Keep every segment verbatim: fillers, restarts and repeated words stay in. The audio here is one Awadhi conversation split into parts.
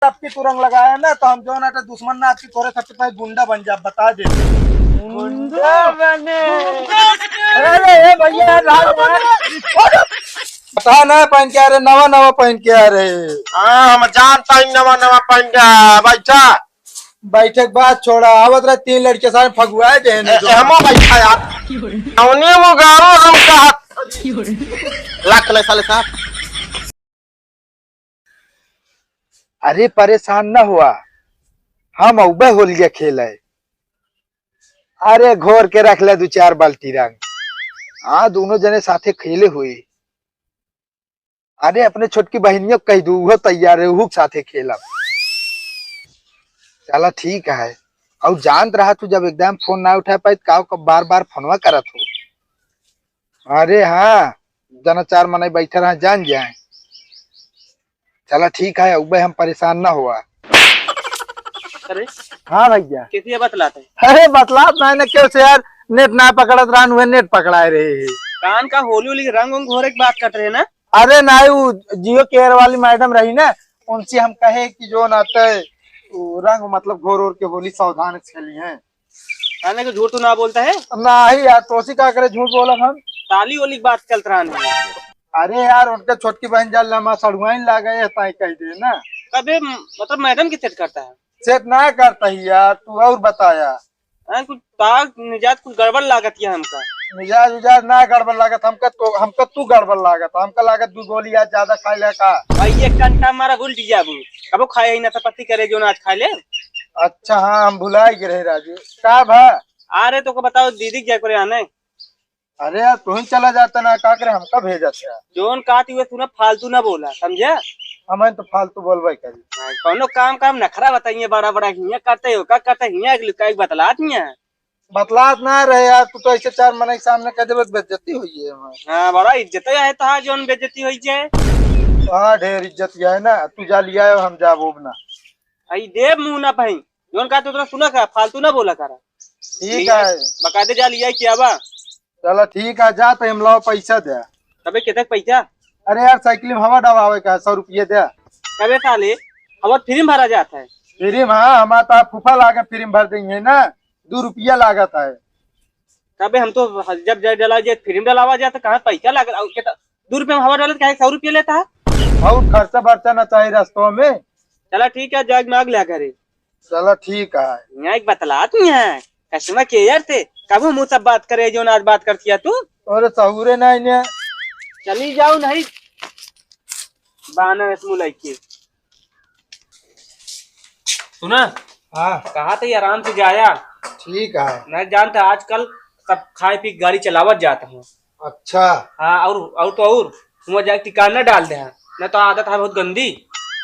अब की तू रंग लगाया ना, तो हम जो ना तो दुश्मन ना, आपकी तोरे सबसे पहले गुंडा बन जा, बता दे। गुंडा बने। अरे, ए भैया, राज ना। पता ना पहन के आ रहे, नवा नवा पहन के आ रहे। हाँ, हम जानता ही नवा नवा पहन के आ, बैठा। बैठे के बाद छोड़ा, आवत रहे तीन लड़के सारे फगुआए देने ए, जो। ए, हमो बैठा यार। कौने वो गाँव हम कहा। लाख ले साले साहब। अरे परेशान न हुआ, हम अउबे होलिया खेले। अरे घोर के रख ले दू चार बाल्टी रंग। हाँ, दोनों जने साथे खेले हुए। अरे अपने छोटकी बहिनियों के कह दू, उहो तैयार है, उहू के साथे खेलब। चला ठीक है। और जानत रहा तू जब एकदम फोन ना उठा पाई, का बार बार फोनवा करत हो? अरे हाँ, जना चार मनई बैठे रहा, जान जाए। चला ठीक है, उबे हम परेशान ना हुआ। अरे हाँ भैया। कैसे बतलात है? अरे बतलात ना है ना, क्यों से यार, नेट ना पकड़त रहन, वह नेट पकड़ाए रहे है। कान का होली होली रंग उंग घोरे की बात करत रहे ना? अरे नाई, वो जियो केयर वाली मैडम रही ना, उनसे हम कहे कि जो ना ते वो रंग मतलब घोर ओर के होली सावधान से खेली हैं। ताने के झूठ तो ना बोलता है? नाही यार, तोसी का करे झूठ बोलब हम? ताली ओली की बात चलत रहन है। अरे यार, उनके छोटकी बहन जान लमा सड़ुआइन लागे है, ताई कह दे ना। कबे म-, मतलब मैडम की सेट करता है? सेट ना करता ही यार, तू और बताया। हाँ, कुछ ताक मिजाज कुछ गड़बड़ लागत है हमका। मिजाज उजाज ना गड़बड़ लागत, हमका तो, हमका तू गड़बड़ लागत, हमका लागत दू गोली आज ज्यादा खाए ले का। भाई, एक घंटा हमारा भूल जाबू, कबो खाए ही ना था, पति करे जो ना आज खाए ले। अच्छा, हाँ, हम भुलाए गिरे राजू। का भा? अरे, तो को बताओ, दीदी क्या करे आने? अरे यार, तू ही चला जाता ना, का करे, हमका भेजत है। जोन का तू सुना, फालतू ना बोला, समझा? हम तो फालतू बोलबे करी। हाँ, कौनो काम, काम नखरा बताइए, बड़ा, बड़ा हियाँ करते हो, का करते हियाँ, अगली का एक बतलात हियाँ। बतलात ना रहे यार, तू तो ऐसे चार मनई के सामने कह देबे, बेइज्जती होई है हमार। हाँ, बड़ा इज्जत है तो, हाँ, जोन बेइज्जती होई जाए। हाँ, ढेर इज्जत है ना, तू जा लिया, हम जाबो ना। आई देव मुंह ना भाई, जोन का तू तोरा सुना का, फालतू ना बोला करा। ठीक है। बकायदे जा लिया क्या बा? चला ठीक है, जा तो हम लाओ पैसा दे। तबे केतक पैसा? अरे यार, साइकिल में हवा डबावे का, सौ रुपये दे। तबे साले, हवा फ्री में भरा जात है। फ्री में? हाँ, हमारा तो आप फूफा लागे फ्री में भर देंगे ना, दो रुपया लागत है। तबे हम तो जब जाए डला जाए, फ्री में डलावा जाए तो कहाँ पैसा लागत, और केता, दो रुपया में हवा डालत काहे सौ रुपया लेता है? बहुत खर्चा बर्चा ना चाहिए रस्तों में। चला ठीक है, जाग में आग लगा करे। चला ठीक है। यहाँ एक बतलात नहीं है, कस्टमर केयर से कबो मुँह सब बात करे, जो ना आज बात करती है तू। अरे सहूरे ना इन्हें। चली जाओ नहीं, बानर मुँह लइके। सुना? हाँ। कहा था ये आराम से जाया। ठीक है। मैं जानता आजकल सब खाए पी के गाड़ी चलावत जाता हूँ। अच्छा। हाँ, और, और तो और, हुआँ जाके टिकान ना डाल दे, ना तो आदत है बहुत गंदी।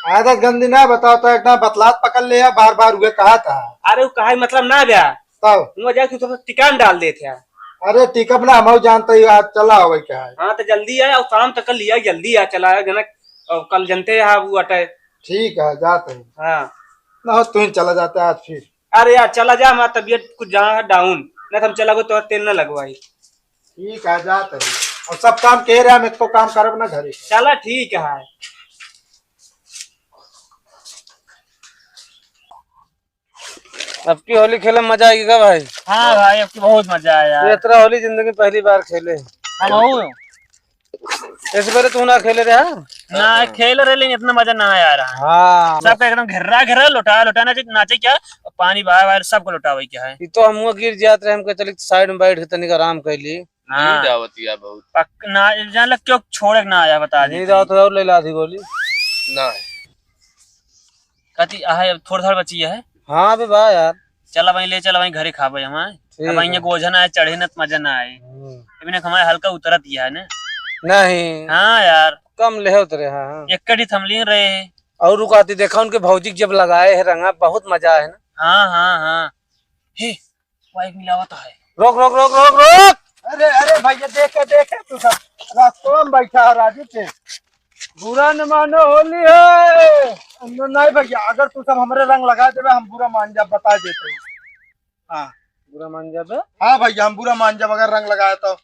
आदत गंदी ना बताओ तो, एक ना बतलात पकड़ ले है, बार बार हुए कहा था। अरे वो कहा मतलब ना बया। तब? हुआँ जाके तू तो टिकान डाल देते हैं। अरे टिकब ना, हम जानते ही आज चला हो क्या है। हाँ तो जल्दी आए और शाम तक लिया, जल्दी आ चला है, जनक, और कल जनते हैं वो अटे। ठीक है, जाते हैं। हाँ। ना हो तू ही चला जाता है आज फिर। अरे यार चला जा, हमारा तबीयत कुछ जहाँ है डाउन, ना तो हम चला गो तो तेल ना लगवाई। ठीक है, जात है। और सब काम कह रहे हम, इसको काम करब ना घरे। चला ठीक है। अब की होली खेले में मजा आएगी का भाई? हाँ भाई, अब की बहुत मजा आया। ये इतना होली जिंदगी में पहली बार खेले। हम हूँ। इस बार तू ना खेले रहे, हाँ? ना, खेल रहे, लेकिन इतना मजा ना आया रहा। हाँ। सबका एकदम घेर्रा घेर्रा, लोटा लोटा नाचे, नाचे क्या? पानी बाहर बाहर सबको लोटावे क्या है? ये तो हम गिर जात रहे, हमको चलिए साइड में बैठ के तनिक आराम कर लिए। हाँ। नींद आवत या बहुत। पक-, ना, जान लग क्यों छोड़े के ना आया, बता दे नींद तू। आवत है और ले ला दी गोली। ना। कति आहे, अब थोड़ थोड़ बची है। हाँ बे बा यार। चला भाई, ले चला भाई, घरे खाबे हम, हाँ? ठीक अब भाई है। ये गोझा ना आए, चढ़े ना त मजा ना आए। हम्म। अभी ना हमारे हल्का उतरत ही है ना। नहीं। हाँ यार। कम ले उतरे, हाँ, हाँ। एक कड़ी थमलिंग रहे। और रुकाती देखा उनके भौजी के जब लगाए है रंगा, बहुत मजा है ना। हाँ, हाँ, हाँ। हे, वाइफ मिलावत है। रोक, रोक, रोक, रोक, रोक। अरे, अरे भैया, देखे, देखे, तू सब रास्तवा में बैठा है राजू के। बुरा न मानो, होली है। न-, नहीं भैया, अगर तू सब हमरे रंग लगा देबे, हम बुरा मान जाब, बता देते हैं। हाँ। बुरा मान जाबे? हाँ भैया, हम बुरा मान जाब अगर रंग लगाए तो।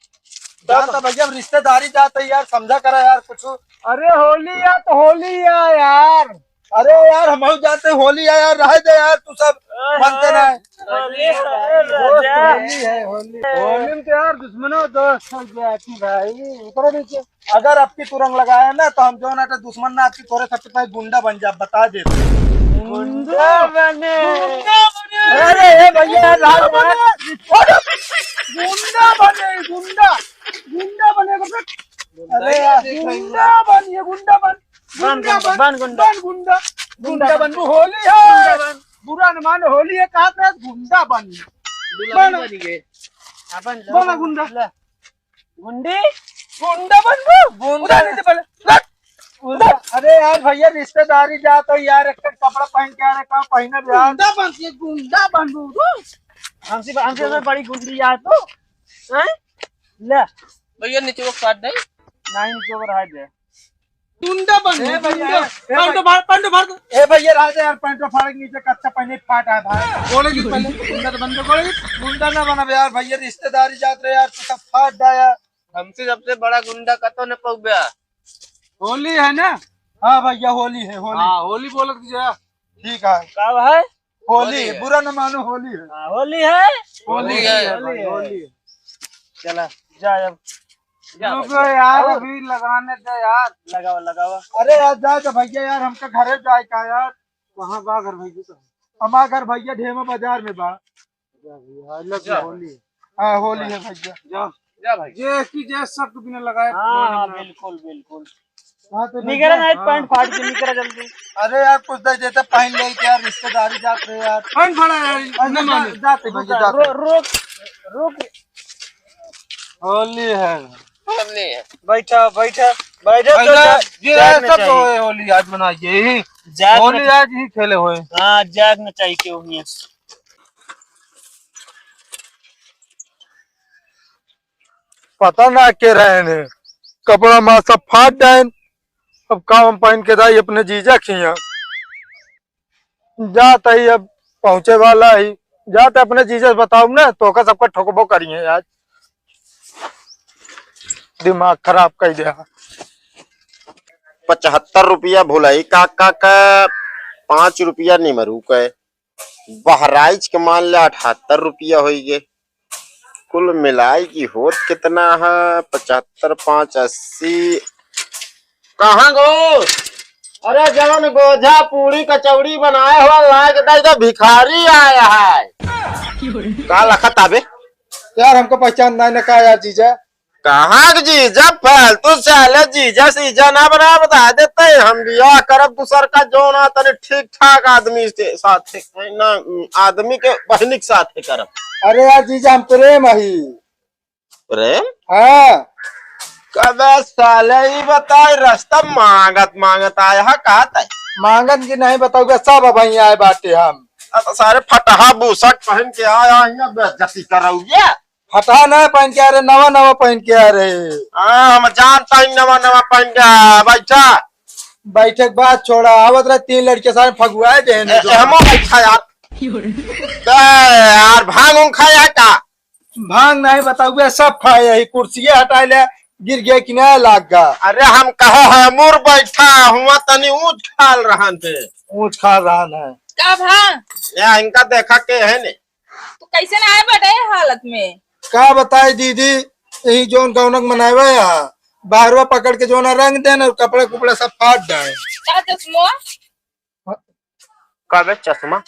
जानता भैया, हम रिश्तेदारी जाते हैं यार, समझा करा यार कुछ। अरे होली या तो होली या यार। अरे यार, हम जाते, होली है यार, रह दे यार, तू सब मानते ना है। होली है, राजा। होली है, होली। होली में तो यार दुश्मनों दोस्त हो गया कि भाई, उतरो नीचे। अगर अब की तू रंग लगाया ना, तो हम जो ना तो दुश्मन ना, आपकी तोरे सबसे पहले गुंडा बन जा, बता दे। गुंडा बने। अरे ए भैया, राज गुंडा बने, गुंडा, गुंडा बने, मतलब, अरे यार, गुंडा बन, ये गुंडा बन, बन गुंडा गुंडा, बन, बन गुंडा। बन गुंडा, गुंडा गुंडा बन। बन, होली है, गुंडा बन। बुरा न मान, होली है, कहा था गुंडा बन, गुलामी बन। बन गए। हाँ, बन लो। बना गुंडा। ले। गुंडी? गुंडा बनबू? गुंडा। उधर नीचे पहले। रख। गुंडा। अरे यार भैया, रिश्तेदारी जात हो यार, एक कपड़ा पहन के आ रहे, का पहनब यार? गुंडा बन के गुंडा बनबू। हमसे, हमसे तो बड़ी गुंडी यार तू। हैं? ले। भैया, नीचे वो काट दे। नहीं, नीचे वो रह दे। गुंडा बन, ए भैया, गुंडा। ए पैंट भैया। फाड़, पैंट फाड़। ए भैया, राजा यार, पैंट फाड़ के नीचे कच्छा पहने फाट है भाई। गोड़े की पहले गुंडा तो बन के गोड़े की। गुंडा ना बनब यार भैया, रिश्तेदारी जात रहे यार, तू सब फाट डाया। हमसे सबसे बड़ा गुंडा कतो न पउबे। होली है ना? हाँ भैया, होली है, होली। हाँ, होली बोलत की जरा। ठीक है। का है? होली होली है। बुरा न मानो, होली है। हाँ, होली है। होली होली है, है, भाई, होली है। होली है। चला, जा अब। जा रुक भाई। यार, आओ। अभी लगाने दे यार। लगावा, लगावा। अरे यार, जा तो भैया यार, हमका घरे जाए का यार। कहाँ बा घर भैया तो? हमार घर भैया ढेमा बाजार में बा। जा भैया, आज लग जा। गया होली। हाँ, होली है भैया। जा। जा भाई। जे की जे शर्त बिना लगाए हाँ, हाँ, बिल्कुल, बिल्कुल। हाँ, तो निकरा भैया। नहीं, हाँ। पैंट फाड़ के निकरा जल्दी। अरे यार, कुछ दे देते, पहन ले यार, रिश्तेदारी जात रहे यार। पैंट फाड़ा यार, अरे ना जा-, माने। जाते भैया, रुक, जाते। रुक, रुक, रुक। होली है। होली है। बैठा, बैठा, बैठा तो भैया, जा-, ये जाग में सब चाहिए। तो है, होली आज मनाइए ही। जाग में होली आज ही खेले हुए। हाँ, जाग में चाहिए क्यों नहीं है। पता ना के रहन है, कपड़ा मा सब फाट डाइन। अब का हम पहन के जाई अपने जीजा खिया? जात ही अब पहुँचे वाला ही, जात अपने जीजा से बताउब ना, तो का सबका ठोकबो करिए आज। दिमाग खराब कर दिया। पचहत्तर रुपया भुलाई काका का, पाँच रुपया निमरू का। बहराइच के मान ले अठहत्तर रुपया होई गे। कुल मिलाई की होत कितना है? पचहत्तर पाँच अस्सी। कहाँ गो? अरे जवन गोझा पूड़ी कचौड़ी बनाए हो, लाग दे तो भिखारी आया है। का लखत आबे? यार हमको पहचान नहीं ना का यार जीजा? कहाँ के जीजा? फालतू साले जीजा सीजा ना बना, बता देते हैं, हम बियाह करब दूसर का, जौन आ तनी ठीक ठाक आदमी से साथे, ना, आदमी के बहिनी के साथे करब। अरे यार जीजा, हम प्रेम अही। प्रेम? हाँ। कबे साले ई बताई, रास्ता मांगत मांगत आया है, का तय? मांगत की नहीं बताऊंगा, सब अब यहीं आए बाटे हम। अब सारे फटहा बुशर्ट पहन के आया, यहाँ बेइज्जती करौगे। फटहा ना पहन के आ रहे, नवा नवा पहन के आ रहे। हाँ, हम जानता ही नवा नवा पहन के आया। बैठा। बैठे के बात छोड़ा, आवत रहे तीन लड़के सारे फगुआए देहन ए, जो। ए, हमो बैठा यार। ए, यार, भांग उंग खाया का? भांग नहीं बताउबे, सब खाए, यही कुर्सिये हटाए ले, गिर गए कि नहीं लाग गा। अरे, हम कहो है मुर बैठा हुआ, तनी ऊंच खाल रहन थे। ऊंच खाल रहन है। का भा? या इनका देखा के है ने? तू कैसे ना आए बटे ये हालत में? का बताई दीदी, यही जोन गौनक मनावे है, बाहरवा पकड़ के जोना रंग देन और कपड़ा कुपड़ा सब फाट डाए। का चश्मो? का बे चश्मा?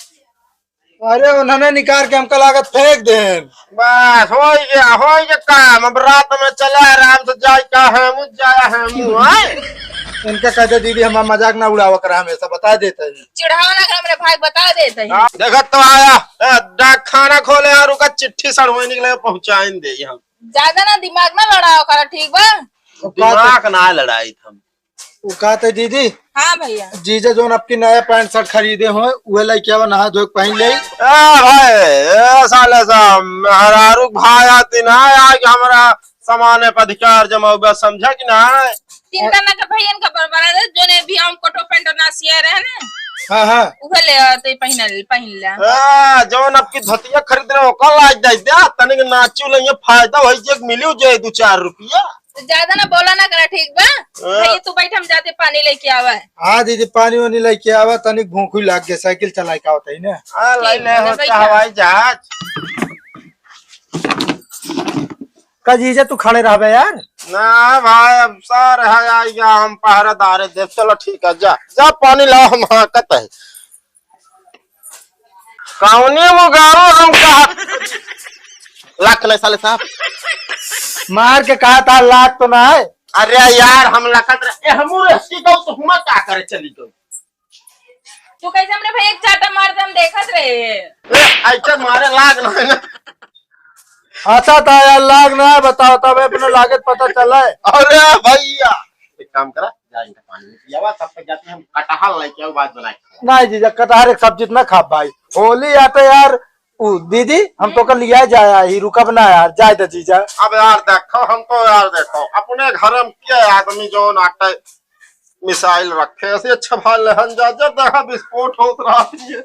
अरे उन्होंने निकाल के हमका लागत फेंक देन। बस हो गया, हो गया काम। अब रात में चला आराम से जाए का है मुझ जाया है मुँह, हैं? इनका कहते दीदी हमारा मजाक ना उड़ावा करा, हमेशा बता देते हैं। चिढ़ावा ना कर हमरे भाई, बता देते हैं। हाँ, देखत तो आया, ए, डाक खाना खोले और ओका चिट्ठी सड़वे निकले पहुँचाइन दे हम। ज्यादा ना दिमाग ना लड़ाओ करा, ठीक बा? दिमाग ना लड़ाई हम। वो कहते दीदी। हाँ भैया। जीजा जोन आपकी नया पैंट शर्ट खरीदे हो, उहे लइके आवा, नहा धो के पहन ले। ए भाई, ए साले सा, मेहरारू भाई आती ना, आके हमारा सामान पे अधिकार जमाउबे, समझा कि ना? तीन जना के भैयन का पर बना दे, जोने भी हम कोटो पैंट ना सिया रहे ना। हाँ, हाँ। उहे ले आते, पहन ले, पहन ले। ए, जोन आपकी धोतिया खरीद रहे, ओकर लाज दे दे, तनिक नाचू लइए, फायदा होई जे मिलियो जे दो चार रुपया। ज्यादा ना बोला ना करा, ठीक बा? हाँ। भैया, तू बैठ, हम जाते पानी लेके आवा है। हाँ दीदी, पानी वानी लेके आवा, तनिक भूख ही लाग गया, साइकिल चलाए का होता ही ना। हाँ, ले ठीक ले बा, हो, बैठा। हवाई जहाज। का जीजा तू खड़े रहबे यार? ना भाई, अब सर है, आइया, हम पहरेदार है, देख, चलो ठीक है, जा, जा पानी लाओ, हम हाँकत है। कौने मुगारो हम कहा? लाग नहीं साले साहब। मार के कहा था, लाग तो ना है। अरे यार, हम लकत रहे, ए, हमू रहती तो, तो हुआ का करे चली गई। तू कैसे हमरे भैया के चाटा मार दे, हम देखत रहे। ए, ऐसे मारे लाग नहीं ना। अच्छा था यार, लाग ना है, बताओ तब अपना लागत पता चला है। अरे भैया, एक काम करा, जा इनका पानी में पियावा, तब तक जाते हम कटहल लेके आओ, बात बनाए। नहीं जीजा, कटहर एक सब्जी ना खा भाई, होली आते यार। उ दीदी, हम तो कल लिया जाया ही, रुकब ना यार, जाए दे जीजा। अब यार देखो, हम तो यार देखो, अपने घर में के आदमी जो नाटे मिसाइल रखे, ऐसे अच्छा भाई लहन जा, जब देखा विस्फोट होत रहा है।